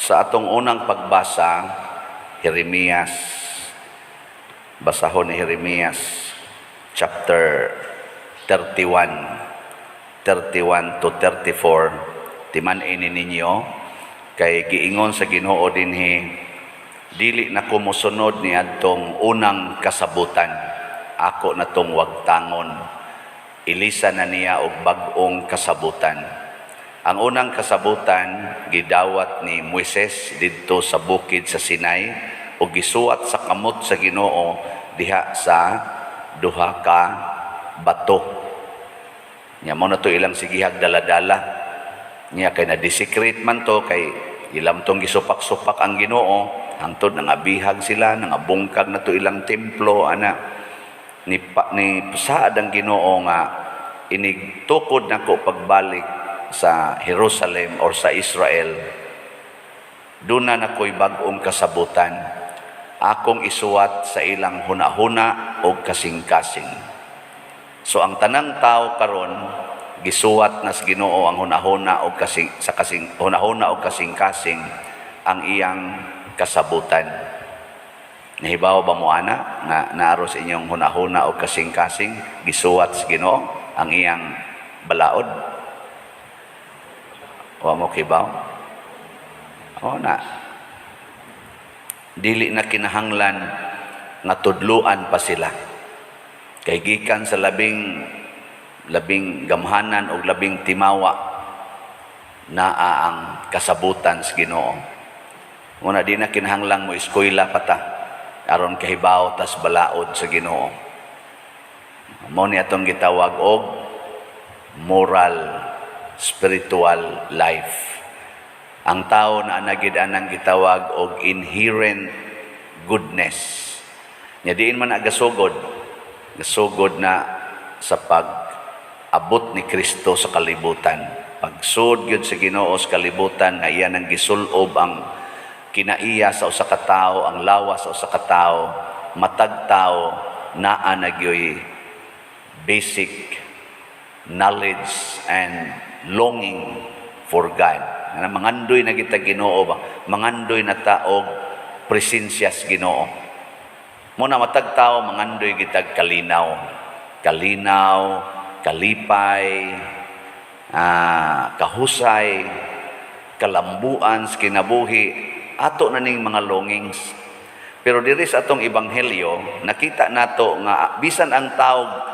Sa atong unang pagbasa, Jeremias, basahon ni Jeremias chapter 31, 31 to 34, timan-i ninyo, kay giingon sa Ginoo dinhi, "Dili na ko mosunod ni adtong unang kasabutan, ako na tong wagtangon." Ilisa na niya og bag-ong kasabutan. Ang unang kasabutan gidawat ni Moises didto sa bukid sa Sinai ug gisuwat sa kamot sa Ginoo diha sa duha ka bato. Nya mao na to ilang sigihag dala-dala. Nya kay na-desecrate man to, kay ilang tong gisupak-supak ang Ginoo hangtod nangabihag sila, nangabungkag na to ilang templo ana. Ni pa, ni saad ang Ginoo nga inig tukod nako pagbalik sa Jerusalem or sa Israel, duna na ko'y bag-ong kasabutan, akong isuwat sa ilang hunahuna o kasing-kasing. So ang tanang tao karon gisuwat na sa Ginoo ang hunahuna o kasing sa kasing hunahuna o kasing-kasing ang iyang kasabutan. Nahibaw ba mo ana nga naaro sa inyong hunahuna o kasing-kasing gisuwat sa Ginoo ang iyang balaod? Wa mo kibaw? O na. Dili na kinahanglan nga tudluan pa sila. Kay gikan sa labing labing gamhanan o labing timawa, naa ang kasabutan sa Ginoo. Muna di na kinahanglang mo eskwela pa ta aron kahibaw tas balaod sa Ginoo. Mao ni atong gitawag og moral spiritual life. Ang tao na anagid anang gitawag og inherent goodness. Nya diin man nagasugod, gasugod na sa pag-abot ni Kristo sa kalibutan. Pagsud gyud sa Ginoo sa kalibutan nga iya nang gisulob ang kinaiya sa usa ka tawo, ang lawas sa usa ka tawo, matag tawo naa na gyoy basic knowledge and longing for God. Nga mangandoy na kita Ginoo ba? Mangandoy na ta og presensya sa Ginoo. Muna matag tao mangandoy kitag kalinaw. Kalinaw, kalipay, kahusay, kalambuan sa kinabuhi, ato na ning mga longings. Pero diri sa atong ebanghelyo, nakita nato nga bisan ang tao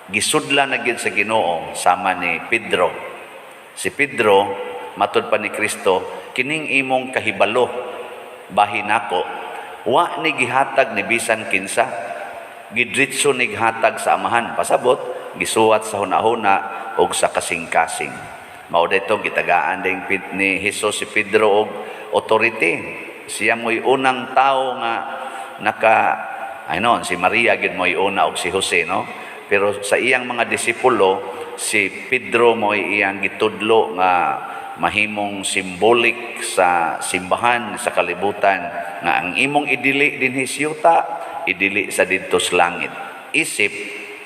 gisudlan na gyud sa Ginoo sama ni Pedro. Si Pedro, matud pa ni Kristo, "Kining imong kahibalo bahin nako, wa ni gihatag ni bisan kinsa, gidritso ni gihatag sa Amahan." Pasabot, gisuwat sa hunahuna ug sa kasing-kasing. Mao dito gitagaan din ni Jesus si Pedro og authority. Siya mo'y unang tao nga naka ay no, si Maria gid mo'y una og si Jose, no? Pero sa iyang mga disipulo, si Pedro mo'y iyang gitudlo nga mahimong symbolic sa simbahan sa kalibutan nga ang imong idili dinhi sa yuta, idili sa didto sa langit. Isip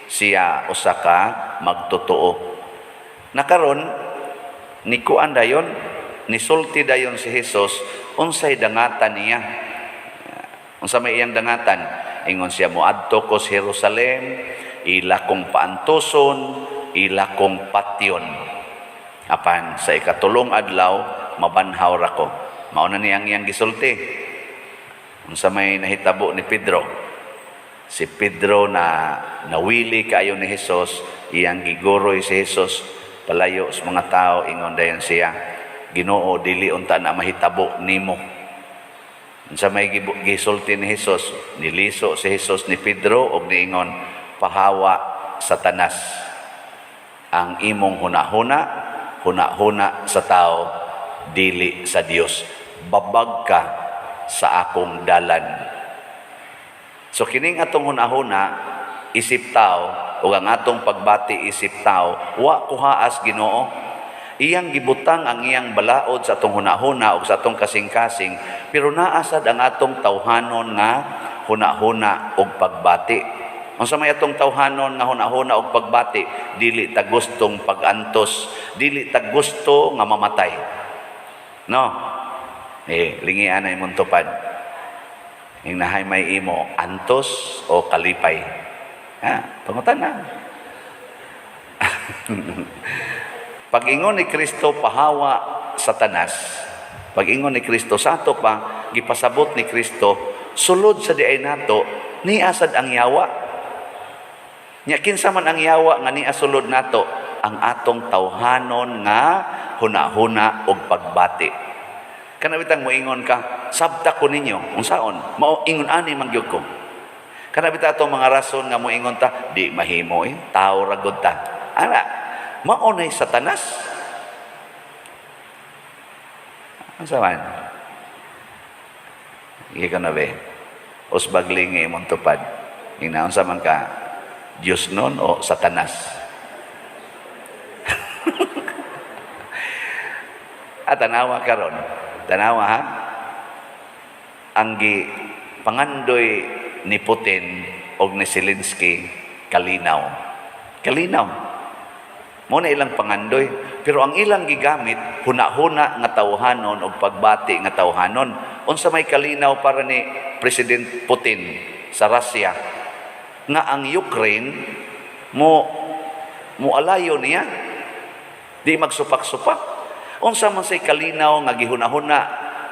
siya usa ka magtotoo. Nakaron ni kuan dayon, nisulti dayon si Jesus unsay dangatan niya. Unsa may iyang dangatan? Ingon siya, "Moadto ko sa Jerusalem, ila kong paantuson, ila kong patyon. Apan sa ikatulong adlaw mabanhaw ra ko." Mao na niyang iyang gisulti. Unsa may nahitabo ni Pedro? Si Pedro na nawili kaayo ni Jesus, iyang giguroy si Jesus palayo sa mga tao, ingon dayon siya, "Ginoo, dili unta na mahitabo nimo." Unsa may gisulti ni Jesus? Niliso si Jesus ni Pedro og niingon, "Pahawa, Satanas. Ang imong hunahuna, hunahuna sa tao, dili sa Dios. Babag ka sa akong dalan." So kining atong hunahuna isip tao ug ang atong pagbati isip tao, wa kuhaas Ginoo. Iyang gibutang ang iyang balaod sa atong hunahuna ug sa atong kasing-kasing, pero naa sad ang atong tawhanon nga hunahuna ug pagbati. Unsa may atong tawhanon nga hunahuna ug pagbati? Dili ta gustong pag-antos, dili ta gusto nga mamatay. No? Eh, lingian na imong tupad. Ingnahay may imo, antos o kalipay? Ha, pangutan na. Pag-ingon ni Kristo, "Pahawa, Satanas." Pag-ingon ni Kristo, sa ato pa, gipasabot ni Kristo, sulod sa diay nato, niya sad ang yawa. Nya kinsa man ang yawa nga niya sulod nato? Ang atong tawhanon nga hunahuna og pagbati. Kana bitang moingon ka, "Sabta ko ninyo," unsaon? Mao ingon ani man gyud ko. Kana bitaw atong mga rason nga moingon ta, "Di mahimo eh, tao ra gud ta." Ana, mao nay Satanas. Unsa man? Sige ka na be. Usbag lingi imong tupad. Ingna unsa man ka? Diyos nun o Satanas? At tanawa karon. Tanawa ha. Ang gi pangandoy ni Putin og ni Zelensky, kalinaw. Kalinaw. Mao na ilang pangandoy. Pero ang ilang gigamit, huna-huna nga tawhanon og pagbati nga tawhanon. Unsa may kalinaw para ni President Putin sa Russia? Nga ang Ukraine mo mualayo niya. Di magsupak-supak. Unsa man say kalinaw nga gihuna-huna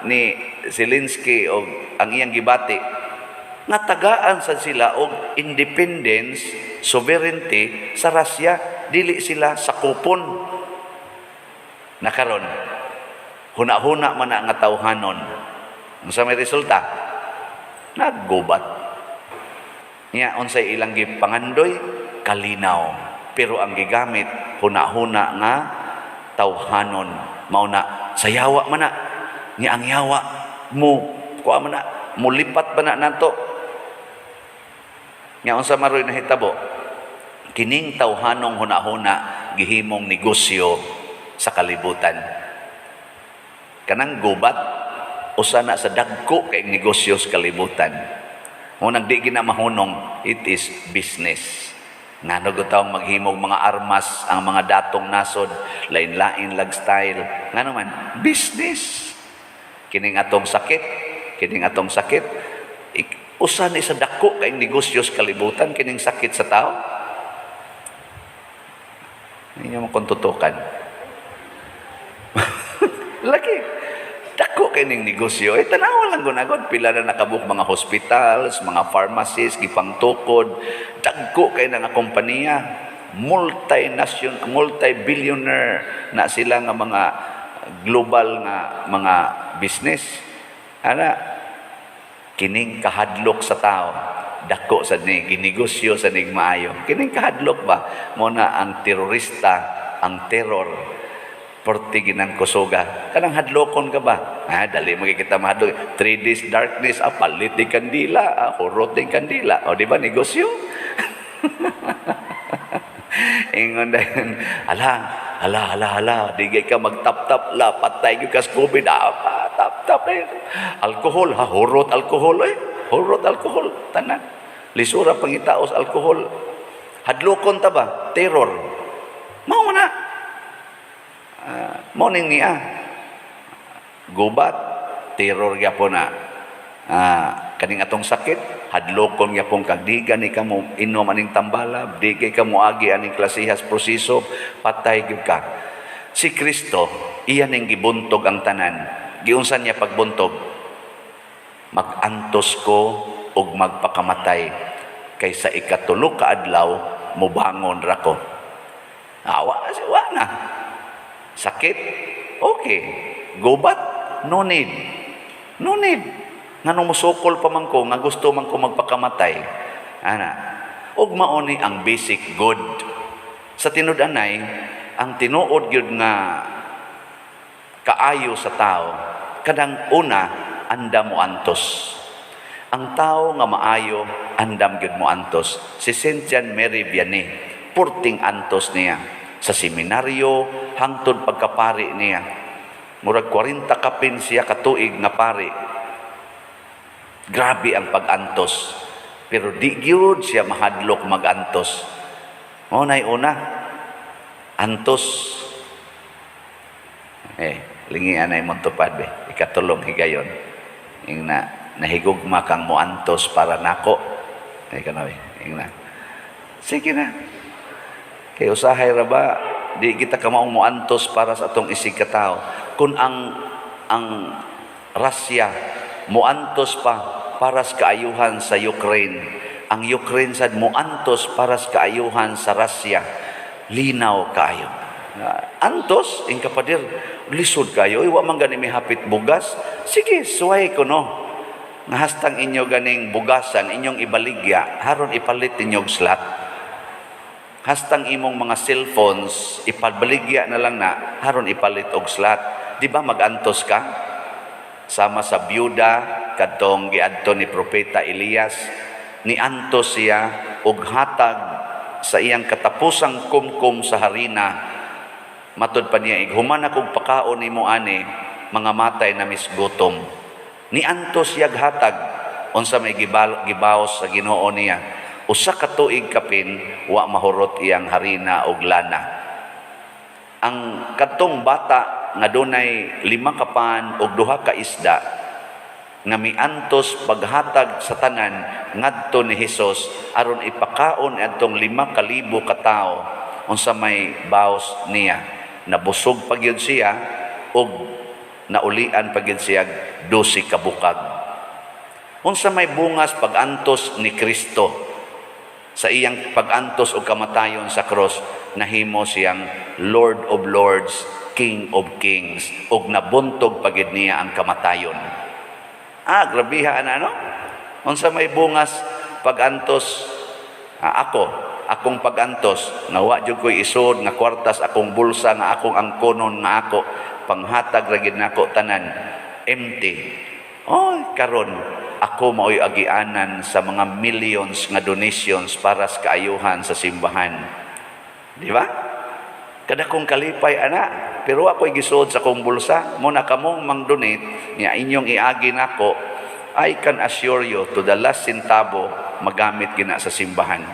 ni Zelensky og ang iyang gibati? Nga tagaan sad sila og independence, sovereignty sa Russia, dili sila sakupon. Na karon, huna-huna man na nga tawhanon. Unsa may resulta? Naggubat. Nya unsay ilang gipangandoy? Kalinaw. Pero ang gigamit, huna-huna nga tawhanon. Mao na sa yawa man na. Nya ang yawa mo kuha man na, mulipat ba na nato. Nya unsa maroy nahitabo? Kining tawhanong huna-huna gihimong negosyo sa kalibutan. Kanang gubat usa na sa dagko kay negosyo sa kalibutan. Mo nang di gina mahunong, it is business. Ngano gud tawong maghimog mga armas ang mga datong nasod, lain-lain lag style. Ngano man business. Kining atong sakit, kining atong sakit, usa ni sa dako kay negosyo sa kalibutan kining sakit sa tao. Inyo mo kung tutukan. Lagi. Dako kay ning negosyo. Eh, tanawa lang gunagod. Pila na nakabuk mga hospitals, mga pharmacies, gipangtukod. Dagko kay na nga kompanya. Multi-nation, multi-billionaire na sila nga mga global nga mga business. Ana, kining kahadlok sa tao, dako sa ni ginegosyo sa ning maayo. Kining kahadlok ba mo na ang terorista, ang terror porti ginang kusuga. Kanang hadlokon ka ba? Ah, dali mo kita mahadlok. 3 days darkness, ah, palit di kandila, ah, hurot di kandila. O, di ba, negosyo? Ingon dayon, "Ala, ala, ala, ala, di kay ka magtap-tap la, patay gyud ka sa COVID, ah, tap-tap eh." Alkohol, ha, hurot alkohol eh. Hurot alkohol, tanan. Lisura pangitaos alkohol. Hadlokon ta ba? Terror. Mao na. Mao ning niya. Gubat, terror gyapon na. Kaning atong sakit, hadlokon gyapon kag di gani ka mo inom aning tambalab, di kay ka moagi aning klasihas proseso, patay gyud ka. Si Kristo, iya ning gibuntog ang tanan. Giunsa niya pagbuntog? "Mag-antos ko ug magpakamatay kay sa ikatulo ka adlaw mobangon ra ko." Awa, wa na. Sakit? Okay. Gubat? No need. No need. Nganong musukol pa man ko, nga gusto man ko magpakamatay. Ana. Ug mao ni ang basic good. Sa tinud-anay, ang tinuod gyud nga kaayo sa tao, kadang una, andam mo antos. Ang tao nga maayo, andam gyud mo antos. Si Saint John Mary Vianney, purting antos niya. Sa seminaryo, hangtod pagkapari niya. Murag 40 kapin siya katuig nga pari. Grabe ang pag-antos. Pero di gyud siya mahadlok mag-antos. Mao nay una. Antos. Eh, Lingian na imong tupad be. Ikatulong higayon. Ingna, nahigugma kang moantos para nako. Ay ka na be. Ingna. Sige na. Kay usahay ra ba, di kita kamaong moantos para sa atong isig katao. Kung ang Russia moantos pa para sa kaayuhan sa Ukraine, ang Ukraine sad moantos para sa kaayuhan sa Russia, linaw kaayo. Antos, ing kapader, lisod kayo, wa man gani may hapit bugas. Sige, suway ko no. Nga hastang inyo ganing bugasan, inyong ibaligya, haron ipalit ninyong slot. Hastang imong mga cellphones, ipabaligya na lang na, haron ipalit og slot. Di ba magantos ka? Sama sa byuda, kadtong giadto ni Propeta Elias, niantos siya og hatag sa iyang katapusang kumkum sa harina. Matud pa niya, "Human akong pakaon nimo ani, mga matay na mis gutom." Niantos siyag hatag. Unsa may gibaos sa Ginoo niya? 1 ka tuig kapin wa mahurot iyang harina og lana. Ang kadtong bata nga dunay 5 ka pan og 2 ka isda nga miantos paghatag sa tanan ngadto ni Hesus aron ipakaon adtong 5,000 ka tawo, unsa may baos niya? Nabusog pa gyud siya ug naulian pa gyud siya 12 ka bukag. Unsa may bungas pag-antos ni Kristo? Sa iyang pag-antos og kamatayon sa cross, nahimo siyang Lord of Lords, King of Kings, ug nabuntog pa gyud niya ang kamatayon. Ah, grabiha ana, no? Unsa may bungas pag-antos? Ako, akong pag-antos nga wa jud ko'y isod nga kwartas akong bulsa nga akong angkonon nga ako panghatag ra gid nako tanan, empty. Oy, karon ako mao'y agianan sa mga millions nga donations para sa kaayuhan sa simbahan. Di ba? Kada kong kalipay ana, pero ako'y gisuod sa akong bulsa, mo na kamong mang-donate, nga inyong iagi nako, I can assure you to the last centavo magamit gina sa simbahan.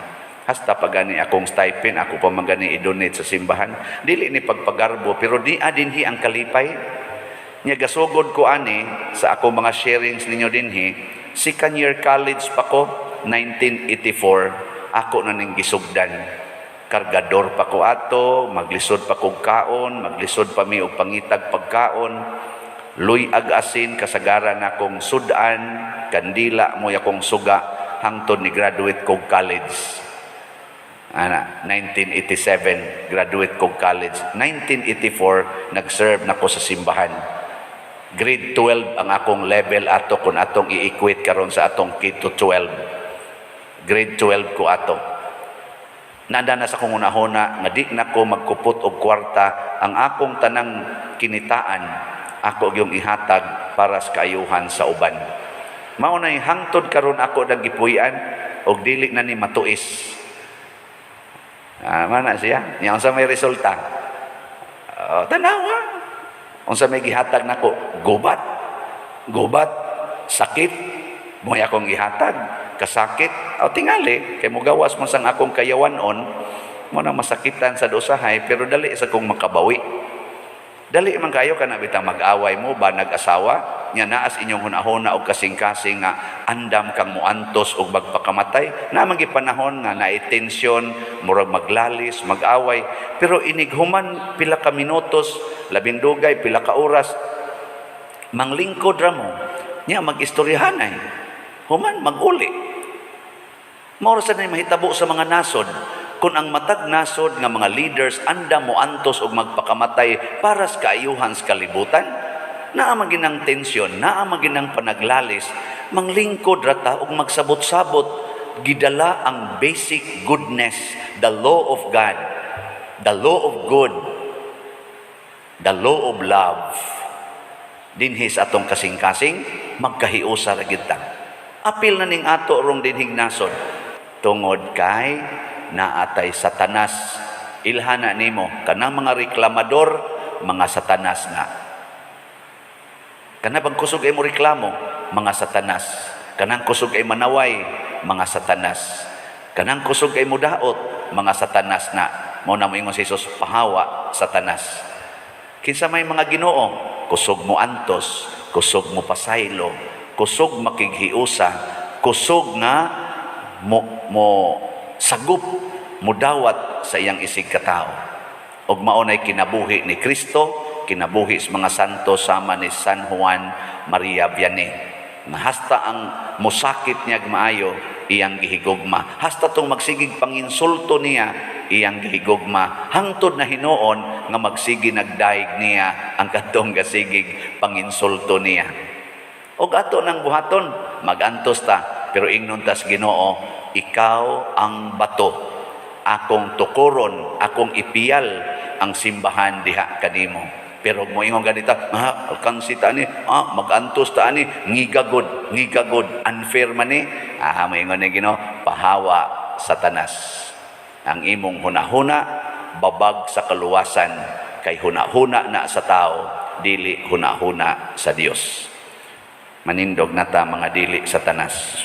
Hasta pa gani akong stipend, ako pa man gani i-donate sa simbahan. Dili ni pagpagarbo, pero di dinhi ang kalipay. Nya gasugod ko ani sa akong mga sharings ninyo dinhi, second year college pa ko, 1984, ako na ning gisugdan. Kargador pa ko ato, maglisod pa kog kaon, maglisod pa mi og pangitag pagkaon. Luy-ag asin kasagaran akong sudan, kandila mo akong suga hangtod ni graduate kog college. Ana, 1987 graduate kog college. 1984 nag-serve na ko sa simbahan. Grade 12 ang akong level ato kung atong i-equate karon sa atong K to 12. Grade 12 ko ato. Nanda na sa akong hunahuna nga di na ko magkupot og kwarta. Ang akong tanang kinitaan ako yung ihatag para sa kaayuhan sa uban. Mao nay hangtod karon ako nang gipuy-an og dili na ni matuis. Ah, mana siya? Nya unsa may resulta? Oh, tanawa. Unsa may gihatag nako? Gubat. Gubat. Sakit. Mo'y akong gihatag. Kasakit. O tingali, kay mugawas man sang akong kayawanon, mo na masakitan sa usahay, pero dali sa kong makabawi. Dali man kayo kana bitang mag-away mo ba nag-asawa nya naas inyong hunahuna og kasing-kasing nga andam kang muantos og magpakamatay na man panahon nga naay tensyon, murag maglalis, mag-away, pero inighuman pila ka minutos, labing dugay pila ka oras, manglingkod ra mo nya mag-istoryahanay, human mag-uli. Mao ra sad na mahitabo sa mga nasod. Kung ang matag nasod nga mga leaders andam mo antos og magpakamatay para sa kaayuhan sa kalibutan, naa man ginang tensyon, naa man ginang panaglalis, manglingkod ra ta og magsabot-sabot, gidala ang basic goodness, the law of God, the law of good, the law of love. Dinhi sa atong kasing-kasing, magkahiusa ra gyud ta. Apil na ning ato rong dinhing nasod tungod kay naatay Satanas. Ilhana nimo kanang mga reklamador, mga Satanas na. Kana bang kusog ay mo reklamo, mga Satanas. Kanang kusog ay manaway, mga Satanas. Kanang kusog ay mudaot, mga Satanas na. Mao na moingon si Jesus, "Pahawa, Satanas." Kinsa may mga Ginoo? kusog mo antos, kusog mo pasaylo, kusog makighiusa, kusog nga mo sagup, mo dawat sa iyang isig katao. Ug mao nay kinabuhi ni Kristo, kinabuhi sa mga santo sama ni San Juan Maria Vianney. Na hasta ang musakit niya maayo, iyang gihigugma. Hasta tong magsigig panginsulto niya, iyang gihigugma. Hangtod na hinuon nga magsigi nagdaig niya ang katong gasigig panginsulto niya. Og ato nang buhaton, magantos ta, pero ingnon tas Ginoo, "Ikaw ang bato, akong tukuron, akong ipiyal ang simbahan diha kanimo." Pero mo ingon ganita, "Ah, alkansi ta ni, ah, magantos ta ani, ngigagod, ngigagod, unfair man ni." Ah, moingon ni Ginoo, "Pahawa, Satanas. Ang imong hunahuna babag sa kaluwasan kay hunahuna na sa tao, dili hunahuna sa Dios." Manindog na ta, mga dili Satanas.